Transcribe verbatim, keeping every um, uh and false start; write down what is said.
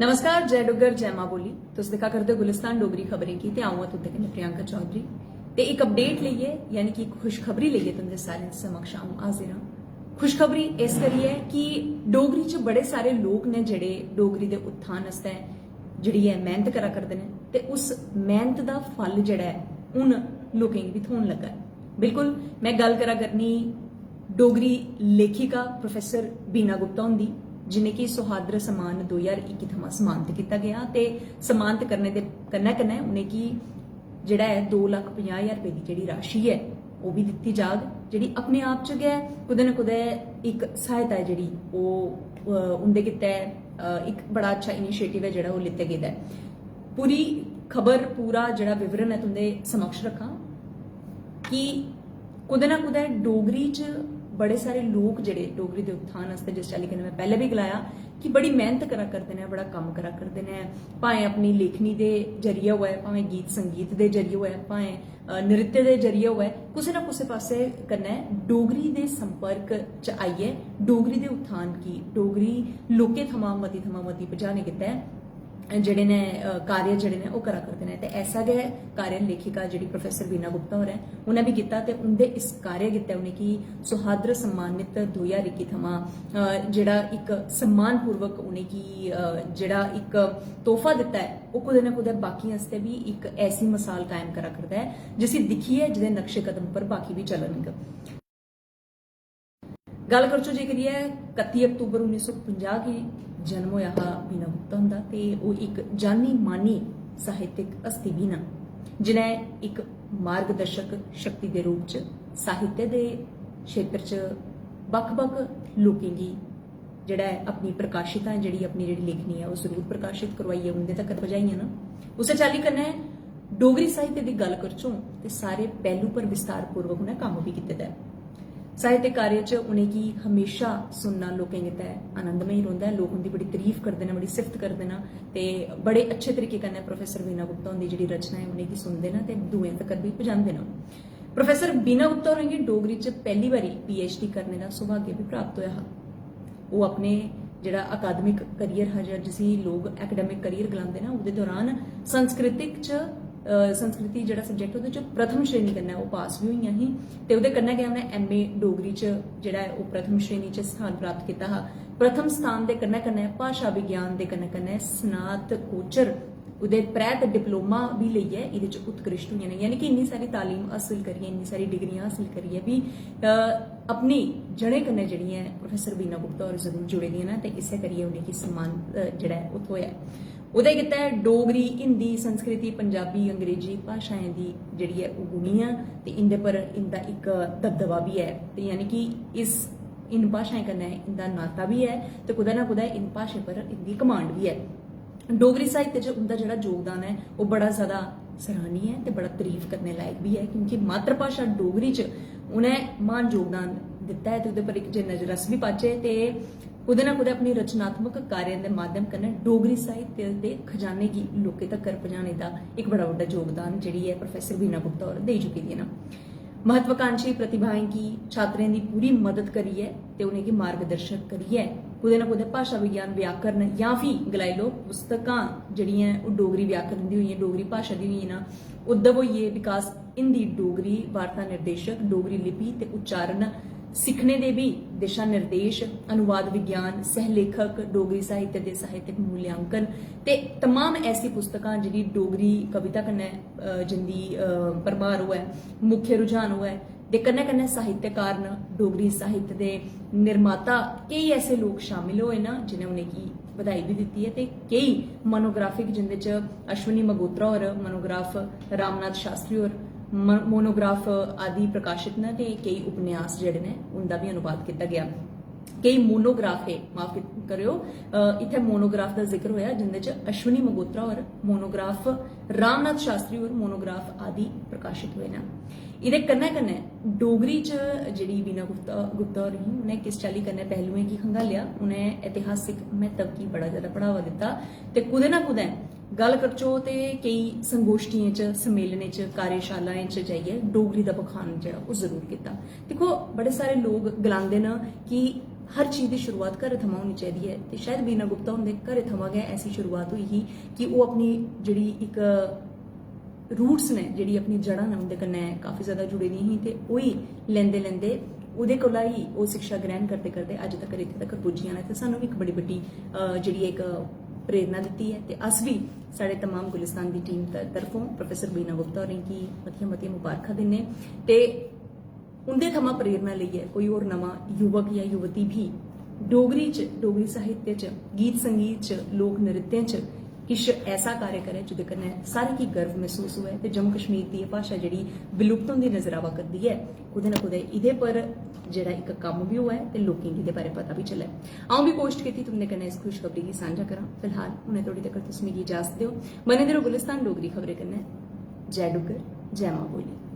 नमस्कार, जय डुग्गर, जय मां बोली। तुस दिक्खा करदे गुलिस्तान डोगरी खबरें गी ते अ'ऊं आं तुं'दे कन्नै प्रियंका चौधरी। ते इक अपडेट लेइयै, यानी कि इक खुशखबरी लेइयै तुं'दे सारें दे समक्ष अ'ऊं हाजिर आं। खुशखबरी इस करियै कि डोगरी च बड़े सारे लोक न जेह्ड़े डोगरी दे उत्थान आस्तै जेह्ड़ी ऐ मेह्नत करा करदे न ते उस मेह्नत दा फल जेह्ड़ा ऐ हून लोकें गी बी थ्होन लगा ऐ। बिल्कुल, में गल्ल करा करनी डोगरी लेखिका प्रोफेसर बीना गुप्ता हुंदी, जि'नें कि सौहार्द सम्मान दो ज्हार इक्की थमां सम्मानत कीता गेआ ते सम्मानत करने दे कन्नै कन्नै उ'नेंगी जेह्ड़ा ऐ दो लक्ख पंजाह् ज्हार रपेऽ दी जेह्ड़ी राशि ऐ ओह् बी दित्ती जाग, जेह्ड़ी अपने आप च गै कुतै ना कुतै इक सहायता ऐ जेह्ड़ी ओह्, अ, उं'दे गित्तै, अ, इक बड़ा अच्छा इनिशिएटिव ऐ जेह्ड़ा ओह् लैता गेदा ऐ। पूरी खबर, पूरा जेह्ड़ा विवरण ऐ तुं'दे समक्ष रक्खां कि कुतै ना कुतै डोगरी च बड़े सारे लोक जेह्ड़े डोगरी दे उत्थान आस्तै, जिस चाल्ली कन्नै में पैह्लें बी गलाया कि बड़ी मेह्नत करा करदे न, बड़ा कम्म करा करदे न, भाएं अपनी लेखनी दे जरिए होऐ, भाएं गीत संगीत दे जरिए होऐ, भाएं, अ, नृत्य दे जरिए होऐ, कुसै ना कुसै पासै कन्नै डोगरी दे संपर्क च आइयै डोगरी दे उत्थान गी डोगरी लोकें थमां मती थमां मती पजाने गित्तै जेह्ड़े न, अ, कार्य जेह्ड़े न ओह् करा करदे न। ते ऐसा गै कार्य लेखिका जेह्ड़ी प्रोफेसर बीना गुप्ता होर ऐ, उ'नें बी कीता ते उं'दे इस कार्य गित्तै उ'नेंगी सौहार्द सम्मानित दो ज्हार इक्की थमां, अ, जेह्ड़ा इक सम्मानपूर्वक उ'नेंगी, अ, जेह्ड़ा इक तोहफा दित्ता ऐ, ओह् कुतै ना कुतै बाकी आस्तै बी इक ऐसी मसाल कायम करा करदा ऐ, जिसी दिक्खियै जेह्दे नक्शे कदम पर बाकी बी चलनग। गल्ल करचै जे करियै कत्ती अक्तूबर उन्नी सौ पंजाह् गी जन्म होआ हा बीना गुप्ता हुंदा, ते ओह् इक जानी मानी साहित्यक हस्ती बी न, जि'नें इक मार्गदर्शक शक्ति दे रूप च साहित्य दे क्षेत्र च बक्ख-बक्ख लोकें गी जेह्ड़ा ऐ अपनी प्रकाशितां, जेह्ड़ी अपनी जेह्ड़ी लेखनी ऐ ओह् जरूर प्रकाशत करवाइयै उं'दे तक्कर पजाइयां न। उस्सै चाल्ली कन्नै डोगरी साहित्य दी गल्ल करचै ते सारे पैह्लू पर विस्तार पूर्वक उ'नें कम्म बी कीते दा ऐ। साहित्य कार्य च उ'नेंगी हमेशा सुनना लोकें गितै आनंदमय रौंह्दा ऐ। लोक उं'दी बड़ी तरीफ करदे न, बड़ी सिफ्त करदे न ते बड़े अच्छे तरीके कन्नै प्रोफेसर बीना गुप्ता हुंदी जेह्ड़ी रचना ऐ उ'नेंगी सुनदे न ते दूएं तक्कर बी पजांदे न। प्रोफेसर बीना गुप्ता होरें गी डोगरी च पैह्ली बारी पीएचडी करने दा सौभाग्य बी प्राप्त होआ हा। ओह् अपने जेह्ड़ा अकादमिक करियर हा जां जिसी लोक एकेडमिक करियर गलांदे न, ओह्दे दौरान संस्कृतिक च, अ, संस्कृति जेह्ड़ा सब्जेक्ट ओह्दे च प्रथम श्रेणी कन्नै ओह् पास बी होइयां ही ते ओह्दे कन्नै गै उ'नें एमए डोगरी च जेह्ड़ा ऐ ओह् प्रथम श्रेणी च स्थान प्राप्त कीता हा। प्रथम स्थान दे कन्नै कन्नै भाशा विज्ञान दे कन्नै कन्नै स्नातकोत्तर ओह्दे परैत डिप्लोमा बी लेइयै एह्दे च उत्कृष्ट होइयां न। यानी कि इन्नी सारी तालीम हासल करियै, इन्नी सारी डिग्रियां हासल करियै बी, अ, अपनी जड़ें कन्नै जेह्ड़ियां ऐ प्रोफेसर बीना गुप्ता होर जरूर जुड़े दियां न ते इस्सै करियै उ'नेंगी सम्मान, अ, जेह्ड़ा ऐ ओह् थ्होआ ऐ। ओह्दे गित्तै डोगरी, हिंदी, संस्कृति, पंजाबी, अंग्रेजी भाशाएं दी जेह्ड़ी ऐ ओह् गुणी ऐ ते इं'दे पर इं'दा इक दबदबा बी ऐ। ते यानी कि इस, इन भाशाएं कन्नै इं'दा नाता बी ऐ ते कुतै ना कुतै इन भाशें पर इं'दी कमांड बी ऐ। डोगरी साहित्य च उं'दा जेह्ड़ा योगदान ऐ ओह् बड़ा ज्यादा सराहनीय ऐ ते बड़ा तरीफ करने लायक बी ऐ, क्योंकि मातृभाशा डोगरी च उ'नें म्हान योगदान दित्ता ऐ ते ओह्दे पर इक जे नजर अस बी पाचै ते कुतै ना कुतै अपनी रचनात्मक कार्य दे माध्यम कन्नै डोगरी साहित्य दे खजाने गी लोकें तक्कर पजाने दा इक बड़ा बड्डा योगदान जेह्ड़ी ऐ प्रोफेसर बीना गुप्ता होर देई चुकी दियां न। महत्वाकांक्षी प्रतिभाएं गी, छात्रें दी पूरी मदद करियै ते उ'नेंगी मार्गदर्शक करियै कुतै ना कुतै भाशा विज्ञान, व्याकरण जां फ्ही गलाई लैओ पुस्तकां जेह्ड़ियां ओह् डोगरी व्याकरण दी होइयां, डोगरी भाशा दी होइयां ना, उद्धव होइये, विकास हिंदी डोगरी वार्ता निर्देशक, डोगरी लिपि ते उच्चारण सिक्खने दे बी दिशा निर्देश, अनुवाद विज्ञान, सह लेखक, डोगरी साहित्य दे साहित्यक मूल्यांकन ते तमाम ऐसी पुस्तकां जेह्ड़ी डोगरी कविता कन्नै, अ, जिंदी, अ, भरमार होऐ, मुख्य रुझान होऐ, दे कन्नै कन्नै साहित्यकार न, डोगरी साहित्य दे निर्माता केई ऐसे लोक शामिल होए न जि'नें उ'नेंगी बधाई बी दित्ती ऐ ते केई मोनोग्राफिक जिंदे च अश्विनी मगोत्रा होर मोनोग्राफ, रामनाथ शास्त्री होर म-, मोनोग्राफ आदि प्रकाशत न ते केई उपन्यास जेह्ड़े न उं'दा बी अनुवाद कीता गेआ। केई मोनोग्राफ हे, माफ कीत-, करेओ, अ, इत्थै मोनोग्राफ दा जिक्र होया जिंदे च अश्विनी मगोत्रा होर मोनोग्राफ, रामनाथ शास्त्री होर मोनोग्राफ आदि प्रकाशत होए न। एह्दे कन्नै कन्नै डोगरी च जेह्ड़ी बीना गुप्ता, गुप्ता होर ही, उ'नें किस चाल्ली कन्नै पहलुएं गी खंगालेआ, उ'नें ऐतिहासिक म्हत्तव गी बड़ा ज्यादा बढ़ावा दित्ता ते कुतै ना कुतै गल्ल करचो ते केई संगोष्ठियें च, सम्मेलनें च, कार्यशालाएं च जाइयै डोगरी दा बखान जेह्ड़ा ओह् जरूर कीता। दिक्खो, बड़े सारे लोक गलांदे न कि हर चीज दी शुरुआत घरै थमां होनी चाहिदी ऐ। ते शायद बीना गुप्ता हुंदे घरै थमां गै ऐसी शुरुआत होई ही कि ओह् अपनी जेह्ड़ी इक रूट्स न, जेह्ड़ी अपनी जड़ां न, उं'दे कन्नै काफी ज्यादा जुड़ी दियां ही। ते ओही लैंदे लैंदे ओह्दे कोला ही ओह् शिक्षा ग्रहण करदे करदे अज्ज तकर इत्थै तकर पुज्जियां न। ते सानूं बी इक बड़ी बड्डी, अ, जेह्ड़ी इक प्रेरणा दित्ती ऐ। ते अस बी साढ़े तमाम गुलिस्तान दी टीम त-, तरफों प्रोफेसर बीना गुप्ता होरें गी मतियां मतियां मुबारखां दिन्ने। ते उं'दे थमां प्रेरणा लेइयै कोई होर नमां युवक जां युवती भी डोगरी च, डोगरी साहित्य च, गीत संगीत च, लोक नृत्य च किश ऐसा कार्य करै जेह्दे कन्नै सारें गी गर्व मसूस होऐ ते जम्मू कश्मीर दी एह् भाशा जेह्ड़ी विलुप्त होंदी नजर आवा करदी ऐ, कुतै ना कुतै एह्दे पर जेह्ड़ा इक कम्म बी होऐ ते लोकें गी एह्दे बारै पता बी चलै। अ'ऊं बी कोशट कीती तुं'दे कन्नै इस खुशखबरी गी सांझा करां। फिलहाल हुनै धोड़ी तगर तुस मिगी इजाजत देओ। बने दे र'वो गुलिस्तान डोगरी खबरें कन्नै। जय डुग्गर, जय मां बोली।